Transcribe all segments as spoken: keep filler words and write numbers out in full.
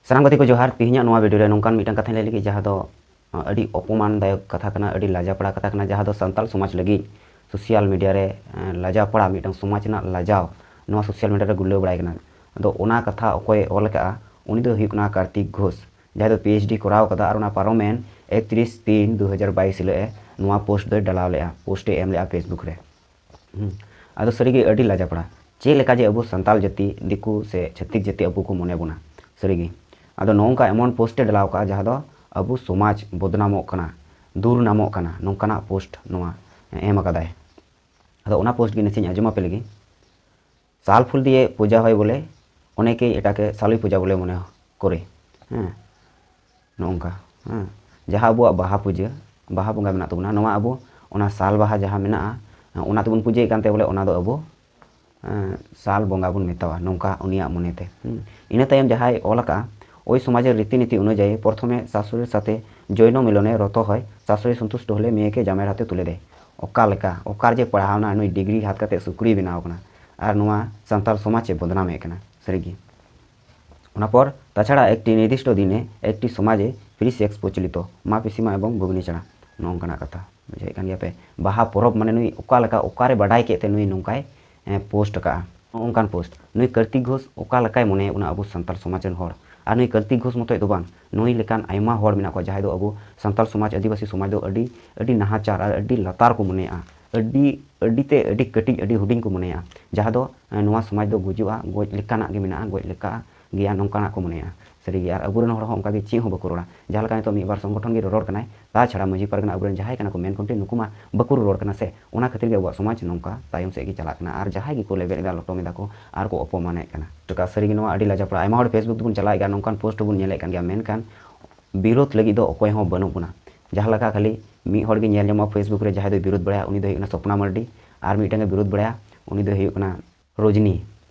ᱥᱟᱱᱟᱢ ᱜᱟᱛᱮ ᱠᱚ ᱡᱚᱦᱟᱨ᱾ ᱛᱮᱦᱮᱧᱟᱜ ᱱᱚᱣᱟ ᱵᱷᱤᱰᱤᱭᱳ ᱨᱮ ᱱᱚᱝᱠᱟᱱ ᱢᱤᱫᱴᱟᱝ ᱠᱟᱛᱷᱟᱧ ᱞᱟᱹᱭ ᱞᱟᱹᱜᱤᱫ, ᱡᱟᱦᱟᱸ ᱫᱚ ᱟᱹᱰᱤ ᱚᱯᱚᱢᱟᱱ ᱫᱟᱭᱚᱠ ᱠᱟᱛᱷᱟ ᱠᱟᱱᱟ, ᱟᱹᱰᱤ ᱞᱟᱡᱟᱯᱟᱲᱟ ᱠᱟᱛᱷᱟ ᱠᱟᱱᱟ, ᱡᱟᱦᱟᱸ ᱫᱚ ᱥᱟᱱᱛᱟᱲ ᱥᱚᱢᱟᱡᱽ ᱞᱟᱹᱜᱤᱫ ᱥᱳᱥᱟᱞ ᱢᱤᱰᱤᱭᱟ ᱨᱮ ᱞᱟᱡᱟᱯᱟᱲᱟ, ᱢᱤᱫᱴᱟᱝ ᱥᱚᱢᱟᱡᱽ ᱨᱮᱱᱟᱜ ᱞᱟᱡᱟᱣ ᱱᱚᱣᱟ ᱥᱳᱥᱟᱞ ᱢᱤᱰᱤᱭᱟ ᱨᱮ ᱜᱩᱨᱞᱟᱹᱣ ᱵᱟᱲᱟᱭ ᱠᱟᱱᱟ᱾ ᱟᱫᱚ ᱚᱱᱟ ᱠᱟᱛᱷᱟ ᱚᱠᱚᱭᱮ ᱚᱞ ᱟᱠᱟᱫᱼᱟ, ᱩᱱᱤ ᱫᱚ ᱦᱩᱭᱩᱜ ᱠᱟᱱᱟ ᱠᱟᱨᱛᱤᱠ ᱜᱷᱳᱥ, ᱡᱟᱦᱟᱸᱭ ᱫᱚ ᱯᱤ ᱮᱭᱤᱪ ᱰᱤ ᱠᱚᱨᱟᱣ ᱟᱠᱟᱫᱟ ᱟᱨ ᱚᱱᱟ ᱯᱟᱨᱚᱢᱮᱱ ᱮᱠᱛᱨᱤᱥ ᱛᱤᱱ ᱫᱩ ᱦᱟᱡᱟᱨ ᱵᱟᱭᱤᱥ ᱦᱤᱞᱳᱜ ᱮ ᱱᱚᱣᱟ ᱯᱳᱥᱴ ᱫᱚᱭ ᱰᱟᱞᱟᱣ ᱞᱮᱫᱼᱟ, ᱯᱳᱥᱴ ᱮ ᱮᱢ ᱞᱮᱫᱼᱟ ᱯᱷᱮᱥᱵᱩᱠ ᱨᱮ᱾ ᱦᱩᱸ᱾ ᱟᱫᱚ ᱥᱟᱹᱨᱤᱜᱮ ᱟᱹᱰᱤ ᱞᱟᱡᱟᱯᱟᱲᱟ᱾ ᱪᱮᱫ ᱞᱮᱠᱟ ᱡᱮ ᱟᱵᱚ ᱥᱟᱱᱛᱟᱲ ᱡᱟᱹᱛᱤ, ᱫᱤᱠᱩ ᱥᱮ ᱪᱷᱟᱹᱛᱤᱠ ᱡᱟᱹᱛᱤ ᱟᱵᱚ ᱠᱚ ᱢᱚᱱᱮ ᱵᱚᱱᱟ, ᱥᱟᱹᱨᱤᱜᱮ᱾ ᱟᱫᱚ ᱱᱚᱝᱠᱟ ᱮᱢᱚᱱ ᱯᱳᱥᱴ ᱮ ᱰᱟᱞᱟᱣ ᱠᱟᱜᱼᱟ, ᱡᱟᱦᱟᱸ ᱫᱚ ᱟᱵᱚ ᱥᱚᱢᱟᱡᱽ ᱵᱚᱫᱱᱟᱢᱚᱜ ᱠᱟᱱᱟ, ᱫᱩᱨᱱᱟᱢᱚᱜ ᱠᱟᱱᱟ, ᱱᱚᱝᱠᱟᱱᱟᱜ ᱯᱳᱥᱴ ᱱᱚᱣᱟ ᱮᱢ ᱟᱠᱟᱫᱟᱭ᱾ ᱟᱫᱚ ᱚᱱᱟ ᱯᱳᱥᱴ ᱜᱮ ᱱᱟᱥᱮᱧ ᱟᱸᱡᱚᱢ ᱟᱯᱮ ᱞᱮᱜᱮ᱾ साल फूल दिए पूजा হয় बोले, অনেকেই এটাকে সালুই পূজা বলে মনে করে। হ্যাঁ, ᱱᱚᱜᱼᱚ ᱱᱚᱝᱠᱟ᱾ ᱦᱮᱸ, ᱡᱟᱦᱟᱸ ᱟᱵᱚᱣᱟᱜ ᱵᱟᱦᱟ ᱯᱩᱡᱟᱹ, ᱵᱟᱦᱟ ᱵᱚᱸᱜᱟ ᱢᱮᱱᱟᱜ ᱛᱟᱵᱚᱱᱟ, ᱱᱚᱣᱟ ᱟᱵᱚ ᱚᱱᱟ ᱥᱟᱞ ᱵᱟᱦᱟ ᱡᱟᱦᱟᱸ ᱢᱮᱱᱟᱜᱼᱟ, ᱚᱱᱟ ᱛᱮᱵᱚᱱ ᱯᱩᱡᱟᱹᱭᱮᱫ ᱠᱟᱱᱛᱮ ᱵᱚᱞᱮ ᱚᱱᱟ ᱫᱚ ᱟᱵᱚ ᱮᱸ, ᱥᱟᱞ ᱵᱚᱸᱜᱟ ᱵᱚᱱ ᱢᱮᱛᱟᱣᱟ, ᱱᱚᱝᱠᱟ ᱩᱱᱤᱭᱟᱜ ᱢᱚᱱᱮᱛᱮ᱾ ᱦᱩᱸ᱾ ᱤᱱᱟᱹ ᱛᱟᱭᱚᱢ ᱡᱟᱦᱟᱸᱭ ᱚᱞ ᱟᱠᱟᱫᱼᱟ, ওই সমাজের রীতিনীতি অনুযায়ী প্রথমে শাশুড়ির সাথে যৌন মিলনে রত হয়, শাশুড়ি সন্তুষ্ট হলে মেয়েকে জামাইয়ের হাতে তুলে দেয়। ᱚᱠᱟ ᱞᱮᱠᱟ, ᱚᱠᱟ ᱨᱮ ᱡᱮ ᱯᱟᱲᱦᱟᱣ ᱮᱱᱟ, ᱱᱩᱭ ᱰᱤᱜᱽᱨᱤ ᱦᱟᱛ ᱠᱟᱛᱮ ᱥᱩᱠᱨᱤᱭ ᱵᱮᱱᱟᱣ ᱠᱟᱱᱟ ᱟᱨ ᱱᱚᱣᱟ ᱥᱟᱱᱛᱟᱲ ᱥᱚᱢᱟᱡᱽ ᱮ ᱵᱚᱫᱱᱟᱢᱮᱫ ᱠᱟᱱᱟ, ᱥᱟᱹᱨᱤᱜᱮ᱾ ᱚᱱᱟ ᱯᱚᱨ, ᱛᱟᱪᱷᱟᱲᱟ একটি নির্দিষ্ট দিনে একটি সমাজে ফ্রি সেক্স প্রচলিত, মা পিসিমা এবং ভগ্নিছাড়া, ᱱᱚᱜᱼᱚ ᱱᱚᱝᱠᱟᱱᱟᱜ ᱠᱟᱛᱷᱟ᱾ ᱵᱩᱡᱷᱟᱹᱣᱮᱫ ᱠᱟᱱ ᱜᱮᱭᱟ ᱯᱮ, ᱵᱟᱦᱟ ᱯᱚᱨᱚᱵᱽ ᱢᱟᱱᱮ ᱱᱩᱭ ᱚᱠᱟ ᱞᱮᱠᱟ, ᱚᱠᱟᱨᱮ ᱵᱟᱰᱟᱭ ᱠᱮᱫ ᱛᱮ ᱱᱩᱭ ᱱᱚᱝᱠᱟᱭ ᱮᱸ, ᱯᱳᱥᱴ ᱟᱠᱟᱫᱼᱟ᱾ ᱱᱚᱜᱼᱚ ᱱᱚᱝᱠᱟᱱ ᱯᱳᱥᱴ᱾ ᱱᱩᱭ ᱠᱟᱨᱛᱤᱠ ᱜᱷᱳᱥ ᱚᱠᱟ ᱞᱮᱠᱟᱭ ᱢᱚᱱᱮᱭᱮᱫ ᱵᱚᱱᱟ ᱟᱵᱚ ᱥᱟᱱᱛᱟᱲ ᱥᱚᱢᱟᱡᱽ ᱨᱮᱱ ᱦᱚᱲ? ᱟᱨ ᱱᱩᱭ ᱠᱟᱨᱛᱤᱠ ᱜᱷᱳᱥ ᱢᱚᱛᱚᱡ ᱫᱚ ᱵᱟᱝ, ᱱᱩᱭ ᱞᱮᱠᱟᱱ ᱟᱭᱢᱟ ᱦᱚᱲ ᱢᱮᱱᱟᱜ ᱠᱚᱣᱟ, ᱡᱟᱦᱟᱸᱭ ᱫᱚ ᱟᱵᱚ ᱥᱟᱱᱛᱟᱲ ᱥᱚᱢᱟᱡᱽ, ᱟᱹᱫᱤᱵᱟᱹᱥᱤ ᱥᱚᱢᱟᱡᱽ ᱫᱚ ᱟᱹᱰᱤ, ᱟᱹᱰᱤ ᱱᱟᱦᱟᱪᱟᱨ ᱟᱨ ᱟᱹᱰᱤ ᱞᱟᱛᱟᱨ ᱠᱚ ᱢᱚᱱᱮᱭᱟᱜᱼᱟ, ᱟᱹᱰᱤ, ᱟᱹᱰᱤ ᱛᱮ ᱟᱹᱰᱤ ᱠᱟᱹᱴᱤᱡ, ᱟᱹᱰᱤ ᱦᱩᱰᱤᱧ ᱠᱚ ᱢᱚᱱᱮᱭᱟᱜᱼᱟ, ᱡᱟᱦᱟᱸ ᱫᱚ, ᱮᱸ, ᱱᱚᱣᱟ ᱥᱚᱢᱟᱡᱽ ᱫᱚ ᱜᱩᱡᱩᱜᱼᱟ, ᱜᱚᱡ ᱞᱮᱠᱟᱱᱟᱜ ᱜᱮ ᱢᱮᱱᱟᱜᱼᱟ, ᱜᱚᱡ ᱞᱮᱠᱟ ᱜᱮᱭᱟ, ᱱᱚᱝᱠᱟᱱᱟᱜ ᱠᱚ ᱢᱚᱱᱮᱭᱟᱜᱼᱟ᱾ ᱥᱟᱹᱨᱤᱜᱮ, ᱟᱨ ᱟᱵᱚᱨᱮᱱ ᱦᱚᱲ ᱦᱚᱸ ᱚᱱᱠᱟ ᱜᱮ ᱪᱮᱫ ᱦᱚᱸ ᱵᱟᱠᱚ ᱨᱚᱲᱟ᱾ ᱡᱟᱦᱟᱸ ᱞᱮᱠᱟ ᱱᱤᱛᱚᱜ ᱢᱤᱫ ᱵᱟᱨ ᱥᱚᱝᱜᱚᱴᱷᱚᱱ ᱜᱮ ᱨᱚᱨᱚᱲ ᱠᱟᱱᱟᱭ, ᱛᱟᱪᱷᱟᱲᱟ ᱢᱟᱹᱡᱷᱤ ᱯᱟᱨᱜᱟᱱᱟ ᱟᱵᱚᱨᱮᱱ ᱡᱟᱦᱟᱸᱭ ᱠᱟᱱᱟ ᱠᱚ ᱢᱮᱱ ᱠᱷᱩᱱᱴᱤ, ᱱᱩᱠᱩ ᱢᱟ ᱵᱟᱠᱚ ᱨᱚᱨᱚᱲ ᱠᱟᱱᱟ ᱥᱮ, ᱚᱱᱟ ᱠᱷᱟᱹᱛᱤᱨ ᱜᱮ ᱟᱵᱚᱣᱟᱜ ᱥᱚᱢᱟᱡᱽ ᱱᱚᱝᱠᱟ ᱛᱟᱭᱚᱢ ᱥᱮᱫ ᱜᱮ ᱪᱟᱞᱟᱜ ᱠᱟᱱᱟ᱾ ᱟᱨ ᱡᱟᱦᱟᱸᱭ ᱜᱮᱠᱚ ᱞᱮᱵᱮᱫ ᱮᱫᱟ, ᱞᱚᱴᱚᱢ ᱮᱫᱟ ᱠᱚ ᱟᱨ ᱠᱚ ᱚᱯᱚᱢᱟᱱᱮᱫ ᱠᱟᱱᱟ᱾ ᱪᱮᱠᱟ ᱥᱟᱹᱨᱤᱜᱮ ᱱᱚᱣᱟ ᱟᱹᱰᱤ ᱞᱟᱡᱟᱯᱟᱲᱟ᱾ ᱟᱭᱢᱟ ᱦᱚᱲ ᱯᱷᱮᱥᱵᱩᱠ ᱛᱮᱵᱚᱱ ᱪᱟᱞᱟᱣᱮᱫ ᱠᱟᱱ, ᱱᱚᱝᱠᱟᱱ ᱯᱳᱥᱴ ᱦᱚᱸᱵᱚᱱ ᱧᱮᱞᱮᱫ ᱠᱟᱱ ᱜᱮᱭᱟ, ᱢᱮᱱᱠᱷᱟᱱ ᱵᱤᱨᱳᱫᱷ ᱞᱟᱹᱜᱤᱫ ᱫᱚ ᱚᱠᱚᱭ ᱦᱚᱸ ᱵᱟᱹᱱᱩᱜ ᱵᱚᱱᱟ᱾ ᱡᱟᱦᱟᱸ ᱞᱮᱠᱟ ᱠᱷᱟᱹᱞᱤ ᱢᱤᱫ ᱦᱚᱲ ᱜᱮ ᱧᱮᱞ ᱧᱟᱢᱚᱜᱼᱟ ᱯᱷᱮᱥᱵᱩᱠ ᱨᱮ, ᱡᱟᱦᱟᱸᱭ ᱫᱚᱭ ᱵᱤᱨᱳᱫᱷ ᱵᱟᱲᱟᱭᱟ, ᱩᱱᱤ ᱫᱚ ᱦᱩᱭᱩᱜ ᱠᱟᱱᱟ ᱥᱚᱯᱱᱟ ᱢᱟᱨᱰᱤ, ᱟᱨ ᱢᱤᱫᱴᱟᱝ ᱮ ᱵᱤᱨᱳᱫᱷ ᱵᱟᱲᱟᱭᱟ, ᱩᱱᱤ ᱫᱚᱭ ᱦᱩᱭᱩᱜ ᱠᱟᱱᱟ ᱨᱚᱡᱽᱱᱤ᱾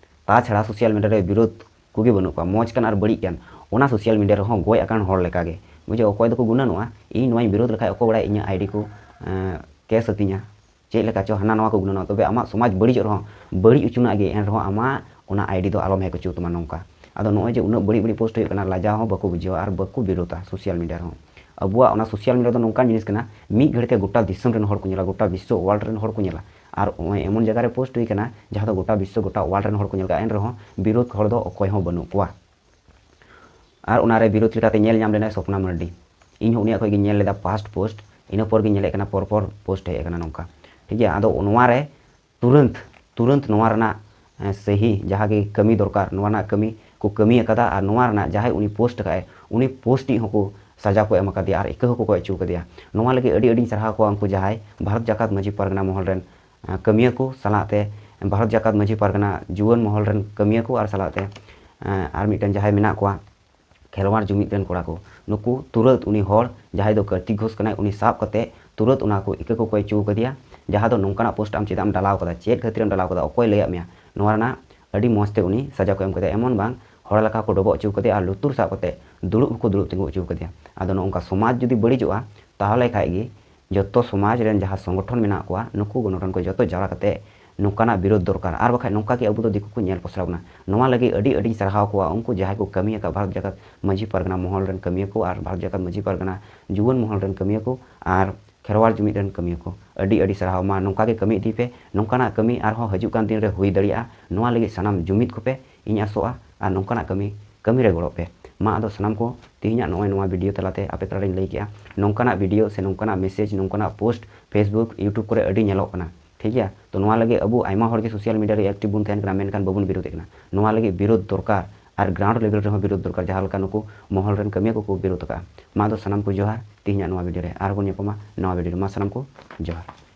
ᱛᱟᱪᱷᱟᱲᱟ ᱥᱳᱥᱟᱞ ᱢᱤᱰᱤᱭᱟ ᱨᱮ ᱵᱤᱨᱳᱫᱷ ᱠᱚᱜᱮ ᱵᱟᱹᱱᱩᱜ ᱠᱚᱣᱟ, ᱢᱚᱡᱽ ᱠᱟᱱ ᱟᱨ ᱵᱟᱹᱲᱤᱡ ᱠᱟᱱ, ᱚᱱᱟ ᱥᱳᱥᱟᱞ ᱢᱤᱰᱤᱭᱟ ᱨᱮᱦᱚᱸ ᱜᱚᱡ ᱟᱠᱟᱱ ᱦᱚᱲ ᱞᱮᱠᱟᱜᱮ᱾ ᱵᱩᱡᱷᱟᱹᱣ, ᱚᱠᱚᱭ ᱫᱚᱠᱚ ᱜᱩᱱᱟᱹᱱᱚᱜᱼᱟ, ᱤᱧ ᱱᱚᱣᱟᱧ ᱵᱤᱨᱳᱫᱷ ᱞᱮᱠᱷᱟᱡ ᱚᱠᱚᱭ ᱵᱟᱲᱟᱭ ᱤᱧᱟᱹᱜ ᱟᱭᱰᱤ ᱠᱚ, ᱮᱸ, ᱠᱮᱥ ᱟᱹᱛᱤᱧᱟ, ᱪᱮᱫ ᱞᱮᱠᱟ ᱪᱚ ᱦᱟᱱᱟ ᱱᱟᱣᱟ ᱠᱚ ᱜᱩᱱᱟᱹᱱᱚᱜᱼᱟ᱾ ᱛᱚᱵᱮ ᱟᱢᱟᱜ ᱥᱚᱢᱟᱡᱽ ᱵᱟᱹᱲᱤᱡᱚᱜ ᱨᱮᱦᱚᱸ, ᱵᱟᱹᱲᱤᱡ ᱚᱪᱚᱱᱟᱜ ᱜᱮ, ᱮᱱ ᱨᱮᱦᱚᱸ ᱟᱢᱟᱜ ᱚᱱᱟ ᱟᱭᱰᱤ ᱫᱚ ᱟᱞᱚᱢ ᱦᱮᱠ ᱦᱚᱪᱚ ᱛᱟᱢᱟ ᱱᱚᱝᱠᱟ᱾ ᱟᱫᱚ ᱱᱚᱜᱼᱚᱭ ᱡᱮ ᱩᱱᱟᱹᱜ ᱵᱟᱹᱲᱤᱡ ᱵᱟᱹᱲᱤᱡ ᱯᱳᱥᱴ ᱦᱩᱭᱩᱜ ᱠᱟᱱᱟ, ᱞᱟᱡᱟᱣ ᱦᱚᱸ ᱵᱟᱠᱚ ᱵᱩᱡᱷᱟᱹᱣᱟ ᱟᱨ ᱵᱟᱠᱚ ᱵᱤᱨᱳᱫᱟ ᱥᱳᱥᱟᱞ ᱢᱤᱰᱤᱭᱟ ᱨᱮᱦᱚᱸ᱾ ᱟᱵᱚᱣᱟᱜ ᱚᱱᱟ ᱥᱳᱥᱟᱞ ᱢᱤᱰᱤᱭᱟ ᱫᱚ ᱱᱚᱝᱠᱟᱱ ᱡᱤᱱᱤᱥ ᱠᱟᱱᱟ, ᱢᱤᱫ ᱜᱷᱟᱹᱲᱤ ᱛᱮ ᱜᱚᱴᱟ ᱫᱤᱥᱚᱢ ᱨᱮᱱ ᱦᱚᱲ ᱠᱚ ᱧᱮᱞᱟ, ᱜᱚᱴᱟ ᱵᱤᱥᱥᱚ ᱣᱟᱨᱞᱰ ᱨᱮᱱ ᱦᱚᱲ ᱠᱚ ᱧᱮᱞᱟ᱾ ᱟᱨ ᱱᱚᱜᱼᱚᱭ ᱮᱢᱚᱱ ᱡᱟᱭᱜᱟ ᱨᱮ ᱯᱳᱥᱴ ᱦᱩᱭ ᱠᱟᱱᱟ, ᱡᱟᱦᱟᱸ ᱫᱚ ᱜᱚᱴᱟ ᱵᱤᱥᱥᱚ, ᱜᱚᱴᱟ ᱣᱟᱨᱞᱰ ᱨᱮᱱ ᱦᱚᱲ ᱠᱚ ᱧᱮᱞ ᱠᱟᱜᱼᱟ, ᱮᱱ ᱨᱮᱦᱚᱸ ᱵᱤᱨᱳᱫ ᱦᱚᱲ ᱫᱚ ᱚᱠᱚᱭ ᱦᱚᱸ ᱵᱟᱹᱱᱩᱜ ᱠᱚᱣᱟ᱾ ᱟᱨ ᱚᱱᱟᱨᱮ ᱵᱤᱨᱳᱫ ᱞᱮᱠᱟᱛᱮ ᱧᱮᱞ ᱧᱟᱢ ᱞᱮᱱᱟᱭ ᱥᱚᱯᱱᱟ ᱢᱟᱨᱰᱤ᱾ ᱤᱧ ᱦᱚᱸ ᱩᱱᱤᱭᱟᱜ ᱠᱷᱚᱱ ᱜᱤᱧ ᱧᱮᱞ ᱞᱮᱫᱟ ᱯᱷᱟᱥᱴ ᱯᱳᱥᱴ, ᱤᱱᱟᱹ ᱯᱚᱨ ᱜᱤᱧ ᱧᱮᱞᱮᱫ ᱠᱟᱱᱟ ᱯᱚᱨ ᱯᱚᱨ ᱯᱳᱥᱴ ᱦᱮᱡ ᱟᱠᱟᱱᱟ ᱱᱚᱝᱠᱟ᱾ ᱴᱷᱤᱠ ᱜᱮᱭᱟ, ᱟᱫᱚ ᱱᱚᱣᱟ ᱨᱮ ᱛᱩᱨᱟᱹᱱᱛ, ᱛᱩᱨᱟᱹᱱᱛ ᱱᱚᱣᱟ ᱨᱮᱱᱟᱜ, ᱮ, ᱥᱟᱹᱦᱤ ᱡᱟᱦᱟᱸ ᱜᱮ ᱠᱟᱹᱢᱤ ᱫᱚᱨᱠᱟᱨ, ᱱᱚᱣᱟ ᱨᱮᱱᱟᱜ ᱠᱟᱹᱢᱤ ᱠᱚ ᱠᱟᱹᱢᱤ ᱟᱠᱟᱫᱟ ᱟᱨ ᱱᱚᱣᱟ ᱨᱮᱱᱟᱜ ᱡᱟᱦᱟᱸᱭ ᱩᱱᱤ ᱯᱳᱥᱴ ᱟᱠᱟᱫ ᱮ, ᱩᱱᱤ ᱯᱳᱥᱴ ᱨᱤᱱᱤᱡ ᱦᱚᱸᱠᱚ ᱥᱟᱡᱟ ᱠᱚ ᱮᱢ ᱟᱠᱟᱫᱮᱭᱟ ᱟᱨ ᱤᱠᱟᱹ ᱦᱚᱸᱠᱚ ᱠᱚᱭ ᱦᱚᱪᱚ ᱟᱠᱟᱫᱮᱭᱟ᱾ ᱱᱚᱣᱟ ᱞᱟᱹᱜᱤᱫ ᱟᱹᱰᱤ ᱟᱹᱰᱤᱧ ᱥᱟᱨᱦᱟᱣ ᱠᱚᱣᱟ ᱩᱱᱠᱩ ᱡᱟᱦᱟᱸᱭ ᱵᱷᱟᱨᱚᱛ ᱡᱟᱠᱟᱛ ᱢᱟᱹᱡᱷᱤ ᱯᱟᱨᱜᱟᱱᱟ ᱢᱚᱦᱚᱞ ᱨᱮᱱ, ᱮ, ᱠᱟᱹᱢᱤᱭᱟᱹ ᱠᱚ ᱥᱟᱞᱟᱜ ᱛᱮ, ᱵᱷᱟᱨᱚᱛ ᱡᱟᱠᱟᱛ ᱢᱟᱹᱡᱷᱤ ᱯᱟᱨᱜᱟᱱᱟ ᱡᱩᱣᱟᱹᱱ ᱢᱚᱦᱚᱞ ᱨᱮᱱ ᱠᱟᱹᱢᱤᱭᱟᱹ ᱠᱚ ᱟᱨ ᱥᱟᱞᱟᱜ ᱛᱮ, ᱮ, ᱟᱨ ᱢᱤᱫᱴᱮᱱ ᱡᱟᱦᱟᱸᱭ ᱢᱮᱱᱟᱜ ᱠᱚᱣᱟ, ᱠᱷᱮᱨᱣᱟᱲ ᱡᱩᱢᱤᱫ ᱨᱮᱱ ᱠᱚᱲᱟ ᱠᱚ, ᱱᱩᱠᱩ ᱛᱩᱨᱟᱹᱛ ᱩᱱᱤ ᱦᱚᱲ ᱡᱟᱦᱟᱸᱭ ᱫᱚ ᱠᱟᱨᱛᱤᱠ ᱜᱷᱳᱥ ᱠᱟᱱᱟᱭ, ᱩᱱᱤ ᱥᱟᱵ ᱠᱟᱛᱮ ᱛᱩᱨᱟᱹᱛ ᱚᱱᱟ ᱠᱚ ᱤᱠᱟᱹ ᱠᱚ ᱠᱚᱭ ᱦᱚᱪᱚ ᱠᱟᱫᱮᱭᱟ, ᱡᱟᱦᱟᱸ ᱫᱚ ᱱᱚᱝᱠᱟᱱᱟᱜ ᱯᱳᱥᱴ ᱟᱢ ᱪᱮᱫᱟᱜ ᱮᱢ ᱰᱟᱞᱟᱣ ᱠᱟᱫᱟ, ᱪᱮᱫ ᱠᱷᱟᱹᱛᱤᱨ ᱮᱢ ᱰᱟᱞᱟᱣ ᱠᱟᱫᱟ, ᱚᱠᱚᱭ ᱞᱟᱹᱭᱟᱫ ᱢᱮᱭᱟ, ᱱᱚᱣᱟ ᱨᱮᱱᱟᱜ ᱟᱹᱰᱤ ᱢᱚᱸᱡᱽ ᱛᱮ ᱩᱱᱤ ᱥᱟᱡᱟ ᱠᱚ ᱮᱢ ᱠᱟᱫᱮᱭᱟ᱾ ᱮᱢᱚᱱ ᱵᱟᱝ ᱦᱚᱲ ᱞᱮᱠᱟ ᱠᱚ ᱰᱚᱵᱚᱜ ᱦᱚᱪᱚ ᱠᱟᱫᱮᱭᱟ ᱟᱨ ᱞᱩᱛᱩᱨ ᱥᱟᱵ ᱠᱟᱛᱮ ᱫᱩᱲᱩᱵ ᱦᱚᱸᱠᱚ ᱫᱩᱲᱩᱵ ᱛᱤᱸᱜᱩ ᱦᱚᱪᱚ ᱠᱟᱫᱮᱭᱟ᱾ ᱟᱫᱚ ᱱᱚᱜᱼᱚ ᱱᱚᱝᱠᱟ ᱥᱚᱢᱟᱡᱽ ᱡᱩᱫᱤ ᱵᱟᱹᱲᱤᱡᱚᱜᱼᱟ, ᱛᱟᱦᱚᱞᱮ ᱠᱷᱟᱡ ᱜᱮ ᱡᱚᱛᱚ ᱥᱚᱢᱟᱡᱽ ᱨᱮᱱ ᱡᱟᱦᱟᱸ ᱥᱚᱝᱜᱚᱴᱷᱚᱱ ᱢᱮᱱᱟᱜ ᱠᱚᱣᱟ, ᱱᱩᱠᱩ ᱜᱚᱱᱚᱴᱷᱚᱱ ᱠᱚ ᱡᱚᱛᱚ ᱡᱟᱣᱨᱟ ᱠᱟᱛᱮ ᱱᱚᱝᱠᱟᱱᱟᱜ ᱵᱤᱨᱳᱫᱷ ᱫᱚᱨᱠᱟᱨ᱾ ᱟᱨ ᱵᱟᱠᱷᱟᱡ ᱱᱚᱝᱠᱟ ᱜᱮ ᱟᱵᱚ ᱫᱚ ᱫᱤᱠᱩ ᱠᱚ ᱧᱮᱞ ᱯᱚᱥᱲᱟ ᱵᱚᱱᱟ᱾ ᱱᱚᱣᱟ ᱞᱟᱹᱜᱤᱫ ᱟᱹᱰᱤ ᱟᱹᱰᱤᱧ ᱥᱟᱨᱦᱟᱣ ᱠᱚᱣᱟ ᱩᱱᱠᱩ ᱡᱟᱦᱟᱸᱭ ᱠᱚ ᱠᱟᱹᱢᱤ ᱟᱠᱟᱫ, ᱵᱷᱟᱨᱚᱛ ᱡᱟᱠᱟᱛ ᱢᱟᱹᱡᱷᱤ ᱯᱟᱨᱜᱟᱱᱟ ᱢᱚᱦᱚᱞ ᱨᱮᱱ ᱠᱟᱹᱢᱤᱭᱟᱹ ᱠᱚ ᱟᱨ ᱵᱷᱟᱨᱚᱛ ᱡᱟᱠᱟᱛ ᱢᱟᱹᱡᱷᱤ ᱯᱟᱨᱜᱟᱱᱟ ᱡᱩᱣᱟᱹᱱ ᱢᱚᱦᱚᱞ ᱨᱮᱱ ᱠᱟᱹᱢᱤᱭᱟᱹ ᱠᱚ ᱟᱨ ᱠᱷᱮᱨᱣᱟᱲ ᱡᱩᱢᱤᱫ ᱨᱮᱱ ᱠᱟᱹᱢᱤᱭᱟᱹ ᱠᱚ᱾ ᱟᱹᱰᱤ ᱟᱹᱰᱤ ᱥᱟᱨᱦᱟᱣ᱾ ᱢᱟ ᱱᱚᱝᱠᱟ ᱜᱮ ᱠᱟᱹᱢᱤ ᱤᱫᱤ ᱯᱮ, ᱱᱚᱝᱠᱟᱱᱟᱜ ᱠᱟᱹᱢᱤ ᱟᱨᱦᱚᱸ ᱦᱤᱡᱩᱜ ᱠᱟᱱ ᱫᱤᱱ ᱨᱮ ᱦᱩᱭ ᱫᱟᱲᱮᱭᱟᱜᱼᱟ, ᱱᱚᱣᱟ ᱞᱟᱹᱜᱤᱫ ᱥᱟᱱᱟᱢ ᱡᱩᱢᱤᱫ ᱠᱚᱯᱮ, ᱤᱧ ᱟᱥᱚᱜᱼᱟ᱾ ᱟᱨ ᱱᱚᱝᱠᱟᱱᱟᱜ ᱠᱟᱹᱢᱤ, ᱠᱟᱹᱢᱤ ᱨᱮ ᱜᱚᱲᱚᱜ ᱯᱮ᱾ ᱢᱟ ᱟᱫᱚ ᱥᱟᱱᱟᱢ ᱠᱚ ᱛᱮᱦᱮᱧᱟᱜ ᱱᱚᱜᱼᱚᱭ ᱱᱚᱣᱟ ᱵᱷᱤᱰᱤᱭᱳ ᱛᱟᱞᱟᱛᱮ ᱟᱯᱮ ᱛᱟᱞᱟᱨᱤᱧ ᱞᱟᱹᱭ ᱠᱮᱜᱼᱟ, ᱱᱚᱝᱠᱟᱱᱟᱜ ᱵᱷᱤᱰᱤᱭᱳ ᱥᱮ ᱱᱚᱝᱠᱟᱱᱟᱜ ᱢᱮᱥᱮᱡᱽ, ᱱᱚᱝᱠᱟᱱᱟᱜ ᱯᱳᱥᱴ Facebook, YouTube ᱠᱚᱨᱮ ᱟᱹᱰᱤ ᱧᱮᱞᱚᱜ ᱠᱟᱱᱟ, ᱴᱷᱤᱠ ᱜᱮᱭᱟ? ᱛᱚ ᱱᱚᱣᱟ ᱞᱟᱹᱜᱤᱫ ᱟᱵᱚ ᱟᱭᱢᱟ ᱦᱚᱲ ᱜᱮ ᱥᱳᱥᱟᱞ ᱢᱤᱰᱤᱭᱟ ᱨᱮ ᱮᱠᱴᱤᱵᱷ ᱵᱚᱱ ᱛᱟᱦᱮᱱ ᱠᱟᱱᱟ, ᱢᱮᱱᱠᱷᱟᱱ ᱵᱟᱵᱚᱱ ᱵᱤᱨᱳᱫᱷᱮᱫ ᱠᱟᱱᱟ᱾ ᱱᱚᱣᱟ ᱞᱟᱹᱜᱤᱫ ᱵᱤᱨᱳᱫᱷ ᱫᱚᱨᱠᱟᱨ ᱟᱨ ᱜᱨᱟᱣᱩᱱᱰ ᱞᱮᱵᱮᱞ ᱨᱮᱦᱚᱸ ᱵᱤᱨᱳᱫᱷ ᱫᱚᱨᱠᱟᱨ, ᱡᱟᱦᱟᱸ ᱞᱮᱠᱟ ᱱᱩᱠᱩ ᱢᱚᱦᱚᱞ ᱨᱮᱱ ᱠᱟᱹᱢᱤᱭᱟᱹ ᱠᱚᱠᱚ ᱵᱤᱨᱳᱫᱷ ᱟᱠᱟᱫᱼᱟ᱾ ᱢᱟ ᱟᱫᱚ ᱥᱟᱱᱟᱢ ᱠᱚ ᱡᱚᱦᱟᱨ, ᱛᱮᱦᱮᱧᱟᱜ ᱱᱚᱣᱟ ᱵᱷᱤᱰᱤᱭᱳ ᱨᱮ ᱟᱨᱦᱚᱸ ᱵᱚᱱ ᱧᱟᱯᱟᱢᱟ ᱱᱟᱣᱟ ᱵᱷᱤᱰᱤᱭᱳ ᱨᱮ᱾ ᱢᱟ ᱥᱟᱱᱟᱢ ᱠᱚ ᱡᱚᱦᱟᱨ᱾